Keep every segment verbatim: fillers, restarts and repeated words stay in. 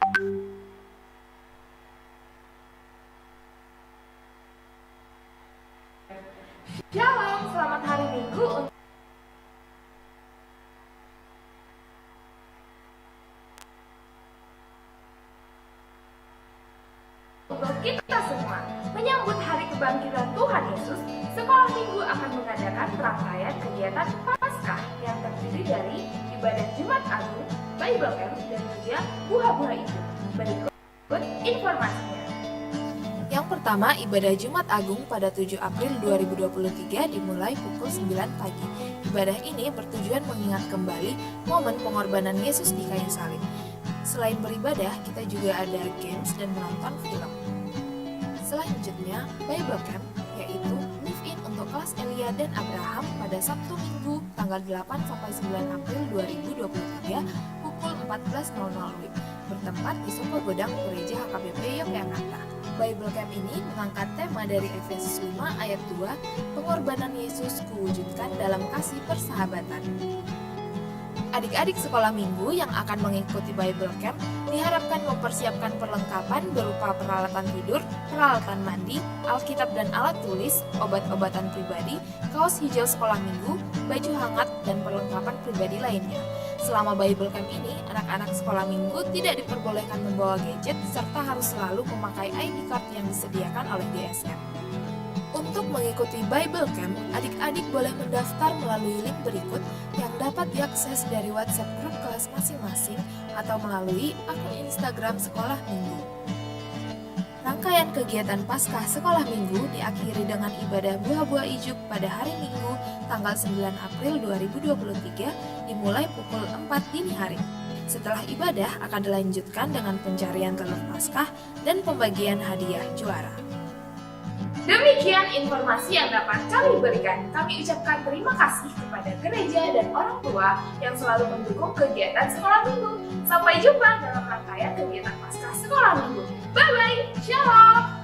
Shalom, selamat hari Minggu untuk kita semua. Menyambut hari kebangkitan Tuhan Yesus, Sekolah Minggu akan mengadakan rangkaian kegiatan Paskah yang terdiri dari ibadah Jumat Agung, Bible Camp, dan juga buah-buah itu. Berikut informasinya. Yang pertama, ibadah Jumat Agung pada tujuh April dua ribu dua puluh tiga dimulai pukul sembilan pagi. Ibadah ini bertujuan mengingat kembali momen pengorbanan Yesus di kayu salib. Selain beribadah, kita juga ada games dan menonton film. Selanjutnya, Bible Camp, yaitu live-in untuk kelas Elia dan Abraham pada Sabtu Minggu tanggal delapan sampai sembilan April dua ribu dua puluh tiga pukul empat belas nol nol W I B, bertempat di Soko Godang Gereja H K B P Yogyakarta. Bible Camp ini mengangkat tema dari Efesus lima ayat dua, "Pengorbanan Yesus kuwujudkan dalam kasih persahabatan." Adik-adik sekolah minggu yang akan mengikuti Bible Camp diharapkan mempersiapkan perlengkapan berupa peralatan tidur, peralatan mandi, Alkitab dan alat tulis, obat-obatan pribadi, kaos hijau sekolah minggu, baju hangat, dan perlengkapan pribadi lainnya. Selama Bible Camp ini, anak-anak sekolah minggu tidak diperbolehkan membawa gadget serta harus selalu memakai I D card yang disediakan oleh G S M. Untuk mengikuti Bible Camp, adik-adik boleh mendaftar melalui link berikut yang dapat diakses dari WhatsApp grup kelas masing-masing atau melalui akun Instagram sekolah minggu. Rangkaian kegiatan Paskah Sekolah Minggu diakhiri dengan ibadah buah-buah ijuk pada hari Minggu, tanggal sembilan April dua ribu dua puluh tiga, dimulai pukul empat dini hari. Setelah ibadah akan dilanjutkan dengan pencarian telur Paskah dan pembagian hadiah juara. Demikian informasi yang dapat kami berikan. Kami ucapkan terima kasih kepada gereja dan orang tua yang selalu mendukung kegiatan sekolah minggu. Sampai jumpa dalam rangkaian kegiatan Paskah Sekolah Minggu. Bye-bye. Shalom.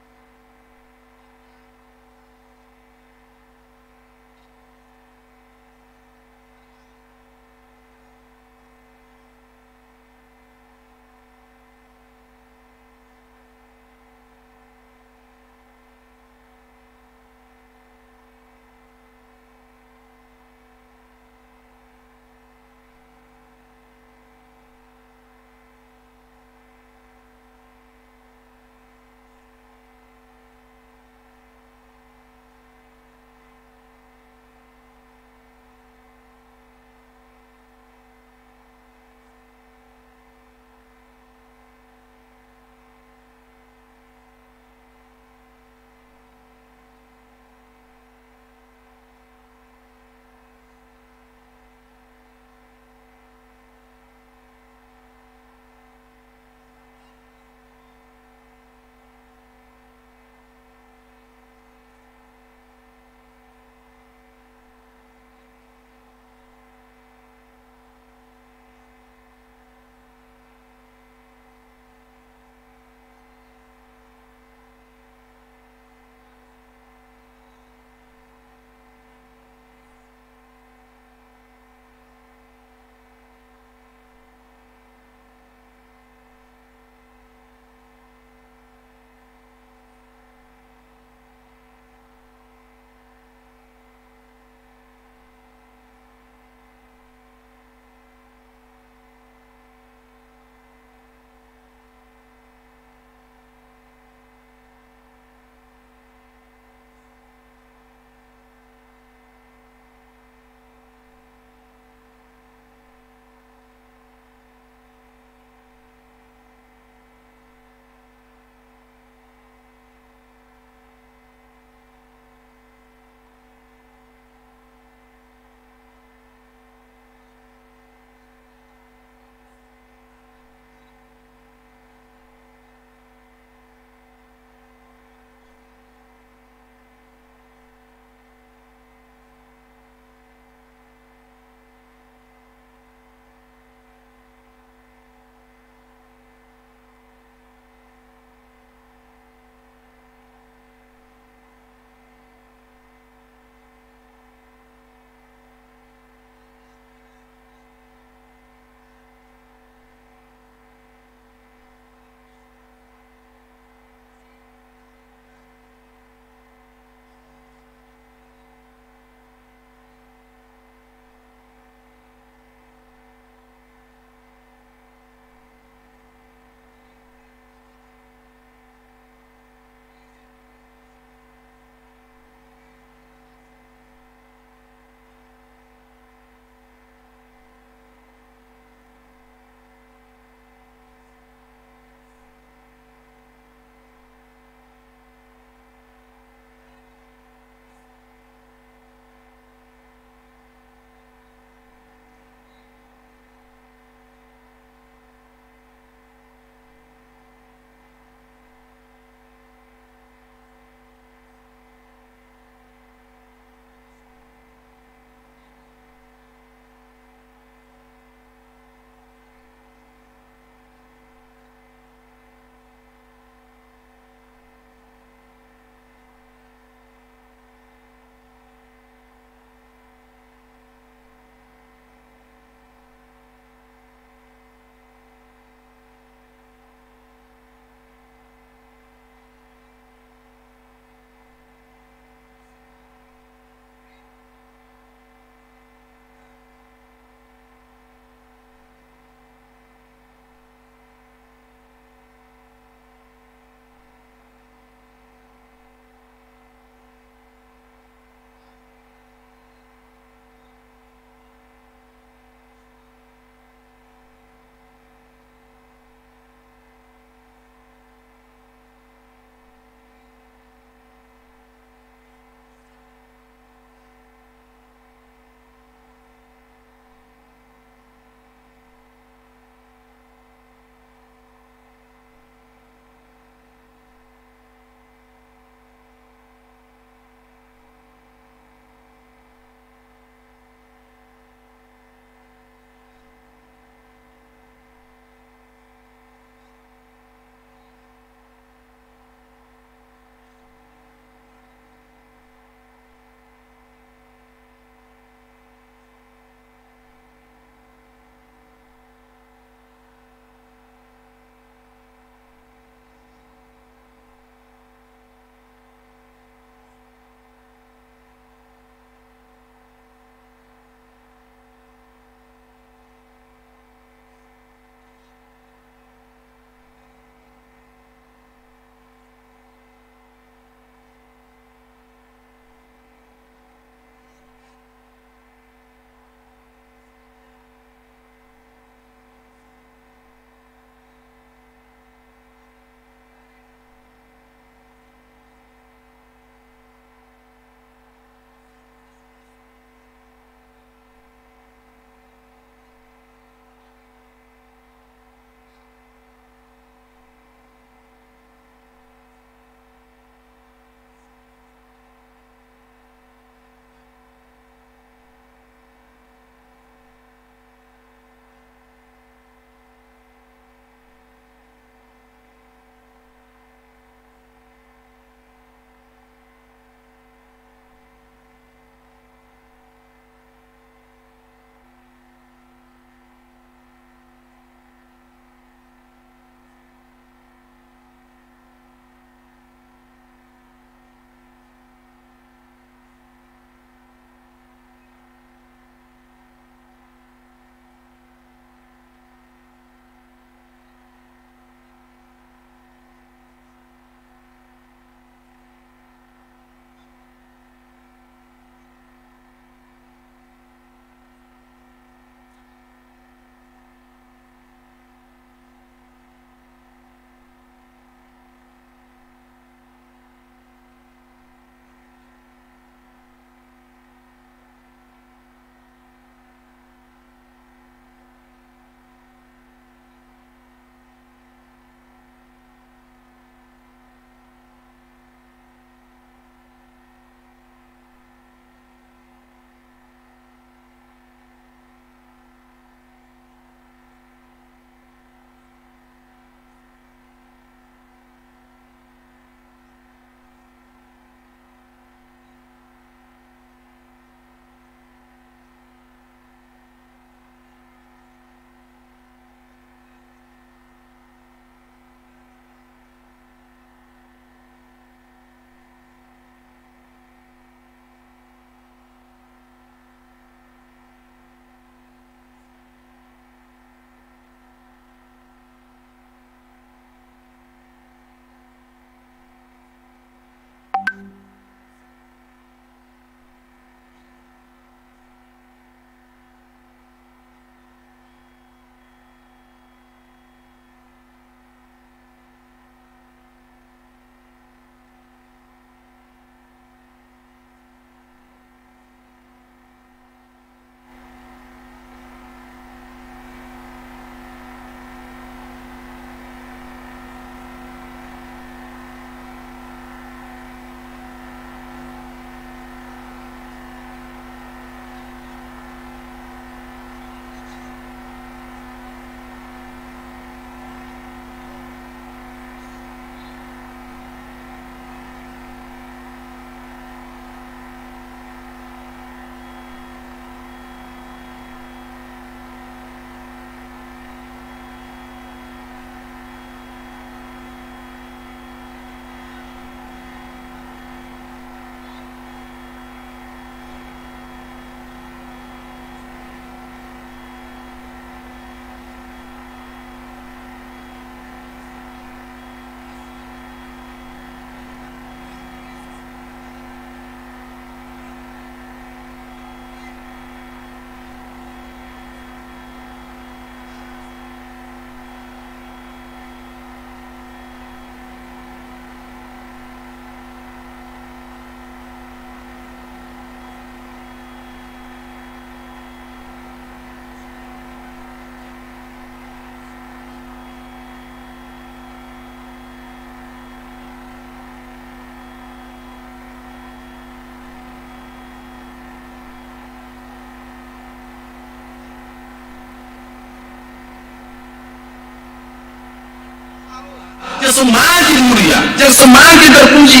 Semakin mulia, jala semakin terpuji.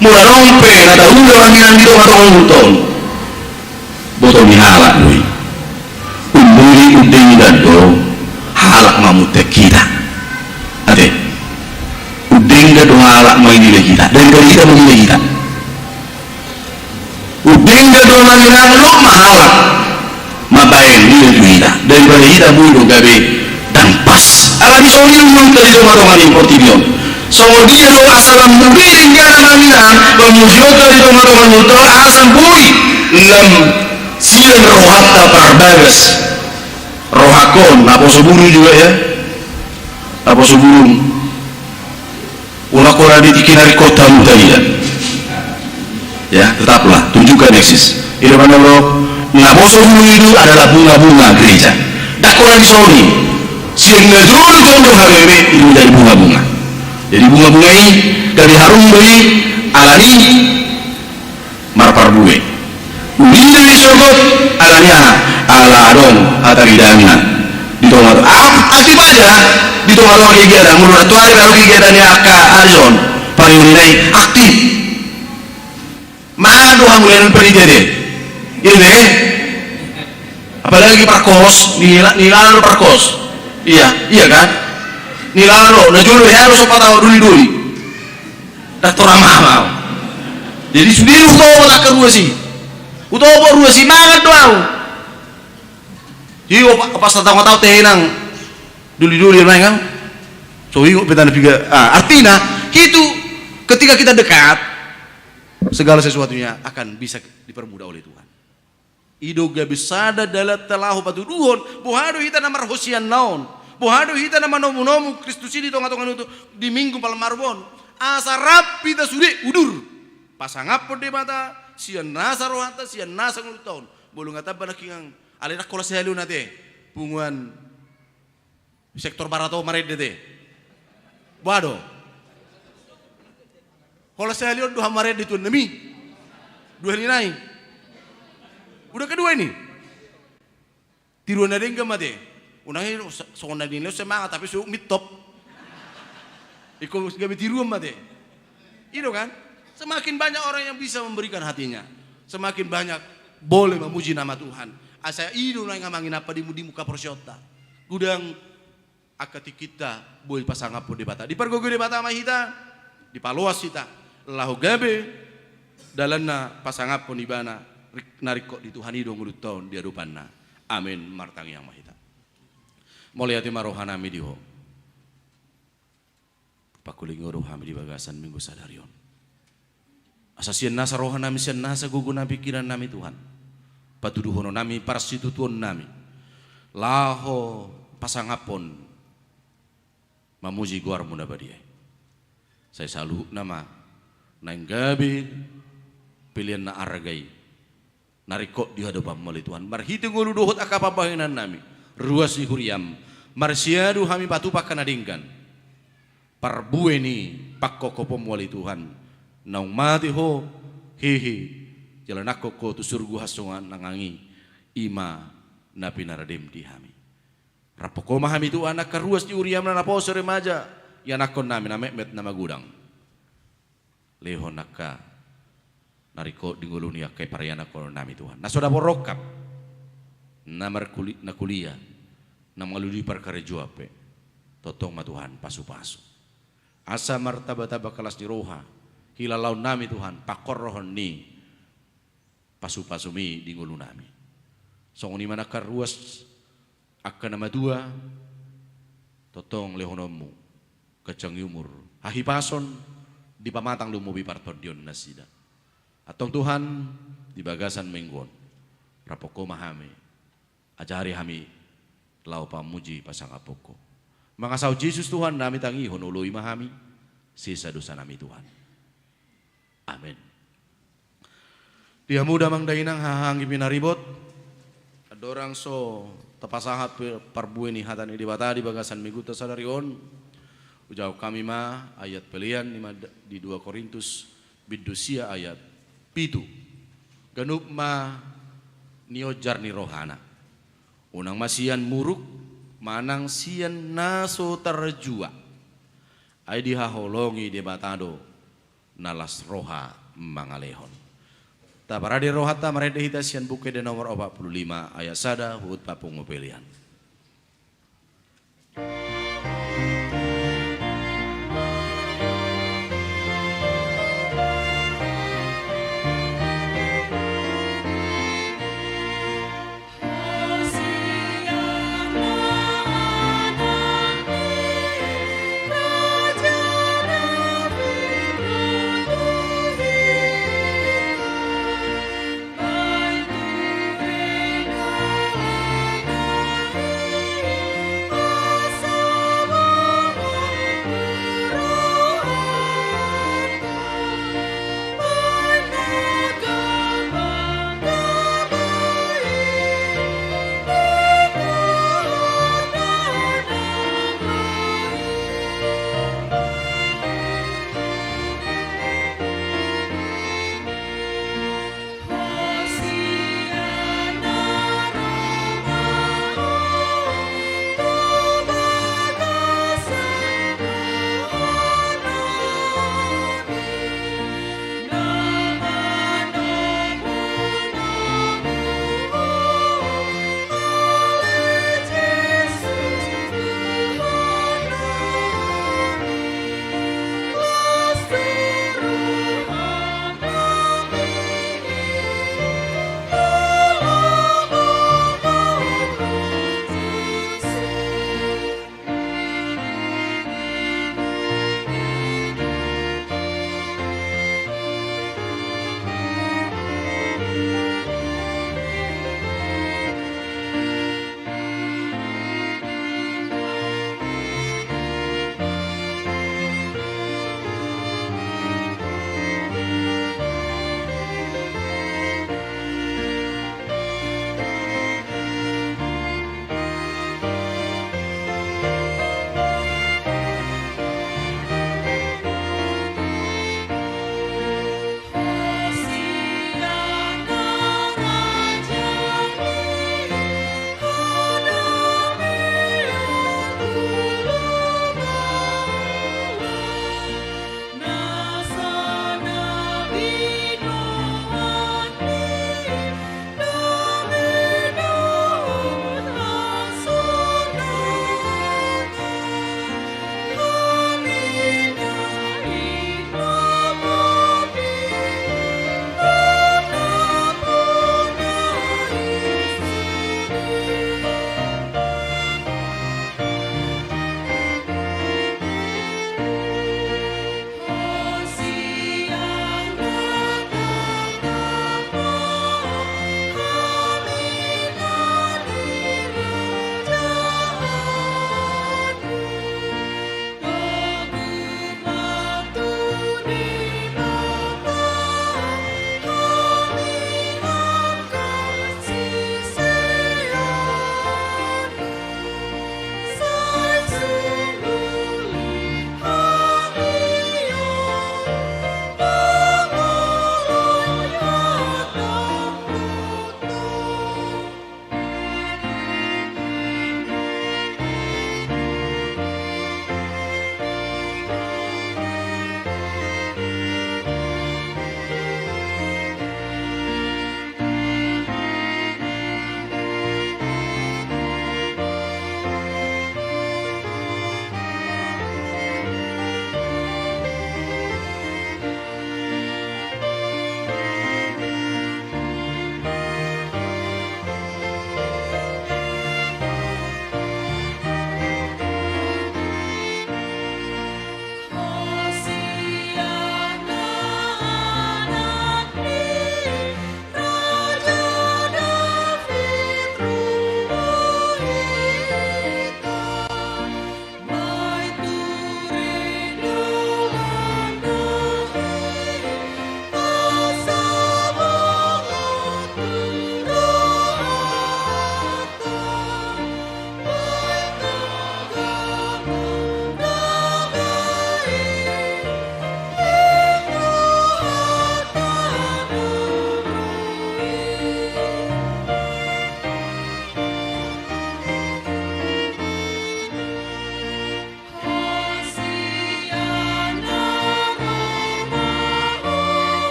Molo adong pe na taula hami nang di tonga-tonga ngolunta on, boto ni halak do i. Umuli undenggan do halak mamutek hita. Ate. Undenggan do halak manilai hita. Denggan hita manilai hita. Undenggan do na ninna, lo ma halak mambaen dia tu hita. Daripada hita molo gabe ndang pas. Ala dison i umulta di tonga-tonga ni portibi on. Songon dia do asa lam boi denggan na ninna, pamujionta di tonga-tonga ngolunta on asa boi lam sian rohanta parbagas. Rohangkon, naposo burung juga ya. Naposo burung. Unang hona di tingki na ringkot hamu taida. Ya, tetaplah tunjukkan eksis. Ida mana bro? Naposo burung itu adalah bunga-bunga gereja. Ndang hona dison i. Sian na jolo jolo H B B itu menjadi bunga-bunga. Jadi bunga-bunga i gabe harum do i alani marparbue. Uli do i sogot, alani aha? Ala adong hata ni dangka di tonga-tonga. Ah, aktif aja di tonga-tonga kegiatan. Molo na tuari baru kegiatan ni angka ari on, paling nilai aktif. Mangan do hamu dengan panitia deh. Ini deh. Apalagi parkos, nila, nila lo parkos. Iya, iya kan? Nila lo, na jolo ya lo sopat tahu duli-duli. Ndang tora mama. Jadi sude do hutopo angka ruas i. Hutopo ruas i, mangan do au. Iyo, pa-, pas datang kau tahu tehenang. Duli-duli main kan. So ingot petana piga. Ah, artinya itu ketika kita dekat, segala sesuatunya akan bisa dipermudah oleh Tuhan. I do gabe sada dalan ta laho patuduhon, boha do hita na marhosianna on, boha do hita na manomu-nomu Kristus i di tonga-tonga ni utu di Minggu Palmarum on. Asa rap hita sude udur. Pasangaphon Debata, sian nasa rohanta, sian nasa ngolunta on. Molo nga tamba nangkiningan, alai ndang holan sahali on ate. Punguan sektor barat on marende te. Boha do? Holan sahali on do hamu marende tuan nami. Dua hali nai. Udah kedua ini. Tiruan na denggan ma te. Unang i so-, songon na denggan semangat, tapi so mintop. Ingkon gabe tiruan ma te. I do kan? Semakin banyak orang yang bisa memberikan hatinya, semakin banyak boleh memuji nama Tuhan. Asa i do na nga manginapa di mu-, di muka porsionta. Godang angka tingkinta boi pasangaphon Debata. Dipargogoi Debata ma hita, dipaloas hita. Laho gabe dalanna pasangaphon ibana rik-, na ringkot di Tuhan i do ngolunta on di adopanna. Amin. Martangiang ma hita. Mauliate ma rohanami di Ho. Pangkulingi Ho do hami di bagasan Minggu sadari on. Asa sian nasa rohanami, sian nasa gogonami, pingkirannami Tuhan, patuduhononnami, parsitutuonnami, laho pasangaphon mamuji goarmu na badia i. Sai saluhutna ma naeng gabe pelean na arga i na ringkot di adopanmu ale Tuhan, marhite ngolu dohot angka pambahenannami, ruas ni huriam, marsiadu hami patupa angka na denggan. Parbue ni pangkophoponmu ale Tuhan, naung mate Ho, hehe, jala nangkok Ho tu surgo hasonangan i, i ma na pinaradem di hami. Raphon Ho ma hami Tuhan, angka ruas ni huriam na naposo, remaja, ianakkonnami na metmet na magodang. Lehon angka na ringkot di ngolu ni angka parianakkononnami Tuhan, na so dapot rongkap, na markuli-, na kuliah, na mangalului parkarejoan pe, tongtong ma Tuhan pasupasu. Asa martambatamba las ni roha, hilalaonnami Tuhan, pangkorhon ni pasupasumi di ngolunami. Songon i ma nangkin ruas angka na matua, tongtong lehononmu ganjang ni umur, hahipason, dipamatang lumobi partondion nasida. Antong Tuhan, di bagasan minggu on, raphon Ho ma hami, ajari hami laho pamuji pasangaphon Ho. Mangasahon Jesus Tuhannami, tangihon, oloi ma hami, sesa dosanami Tuhan. Amen. Di hamu damang dainang, haha anggi pinaribot, andorang so tapasahat pe parbue ni hata ni Debata di bagasan minggunta sadari on, hujahahon hami ma ayat pelean i ma da-, di dua Korintus bindu sia ayat pitu. Ganup ma nionjar ni rohana. Unang ma sian muruk manang sian na so tarjuak. Ai dihaholongi Debata do na las roha mangalehon. Taparade rohanta marende hita sian Buku Ende nomor opat pulu lima ayat sada huhut papungu pelean.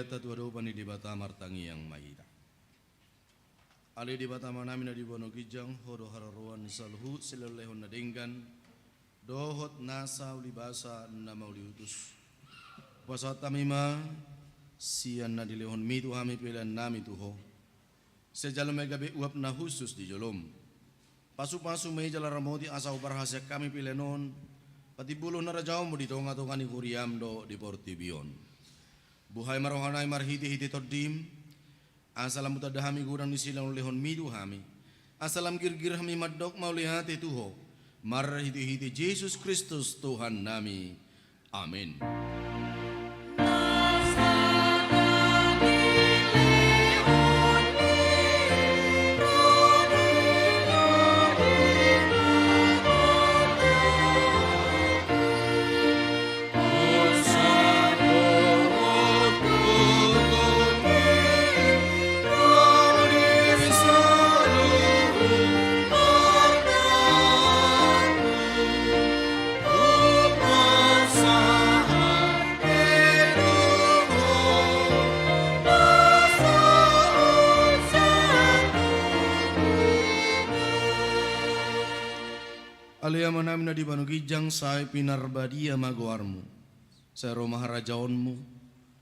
Tatua dopan ni Debata, martangiang ma hita. Ale Debata Amanami na di banua ginjang, Ho do haroroan saluhut silehonlehon na denggan dohot nasa ulibasa na mauliutus. Hupasahat hami ma sian na dilehonMi tu hami peleannami tu Ho. Sai jalo ma i gabe uap na hushus di joloM. Pasupasu ma i jala ramoti asa huparhaseang hami pelean on patimbulhon harajaonMu di tongatonga ni huriaM dohot di portibi on. Buhai ma rohanami marhitehite TondiM, asa lam hutanda hami godang ni silehonlehonMi tu hami, asa lam girgir hami mandok mauliate tu Ho, marhitehite Jesus Kristus Tuhannami. Amen. Ale Amanami na di banua ginjang, sai pinarbadia ma goarMu. Sai ro ma harajaonMu.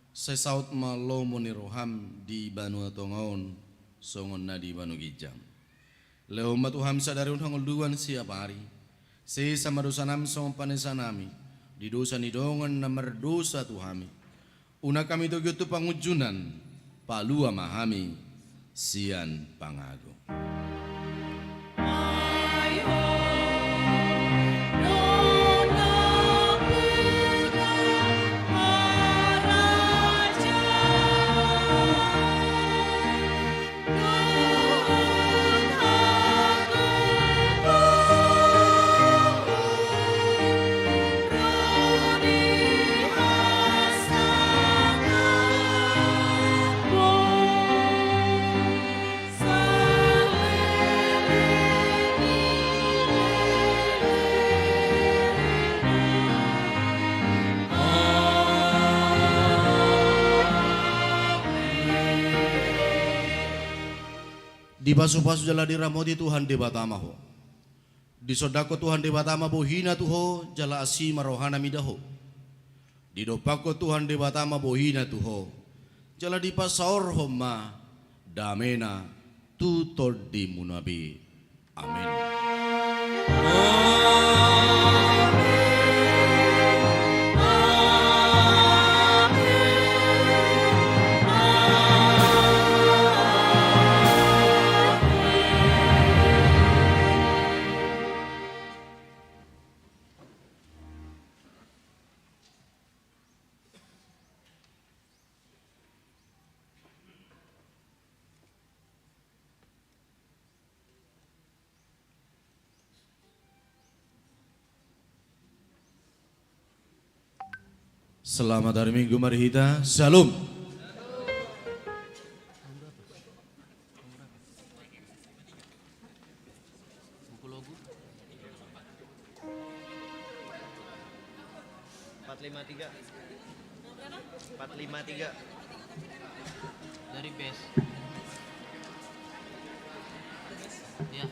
Sai saut ma lomo ni rohaM di banua tonga on songon na di banua ginjang. Lehon ma tu hami sadari on hangoluan siapari. Sesa ma dosanami songon panesanami di dosa ni dongan na mardosa tu hami. Unang hami togihon tu pangunjunan, palua ma hami sian pangago. Dipasupasu jala diramoti Tuhan Debata ma ho. Disondangkon Tuhan Debata ma bohiNa tu ho, jala asi ma rohaNa mida ho. Didompakkon Tuhan Debata ma bohiNa tu ho, jala dipasaorhon ma dameNa tu tondimuna be. Amen. Selamat hari Minggu, mari hita. Shalom. Empat lima tiga. Empat lima tiga. Dari base. Ya.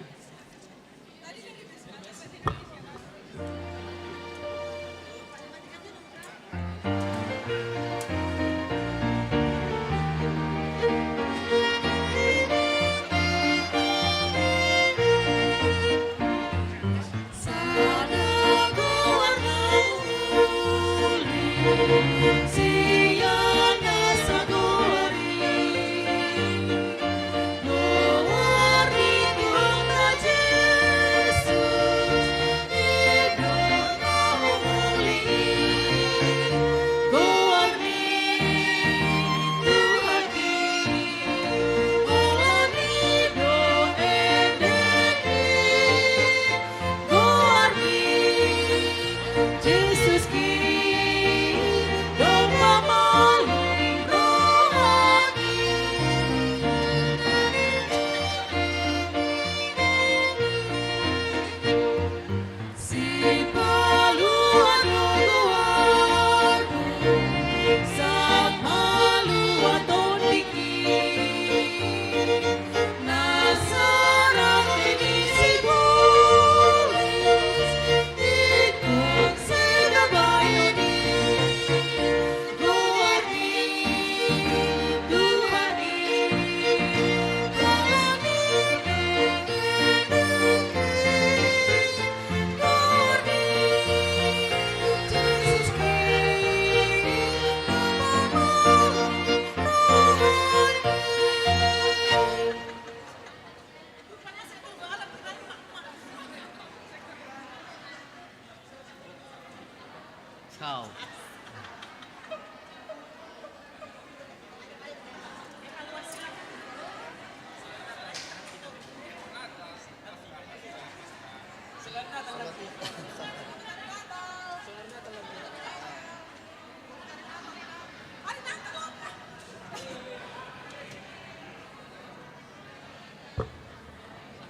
Kau.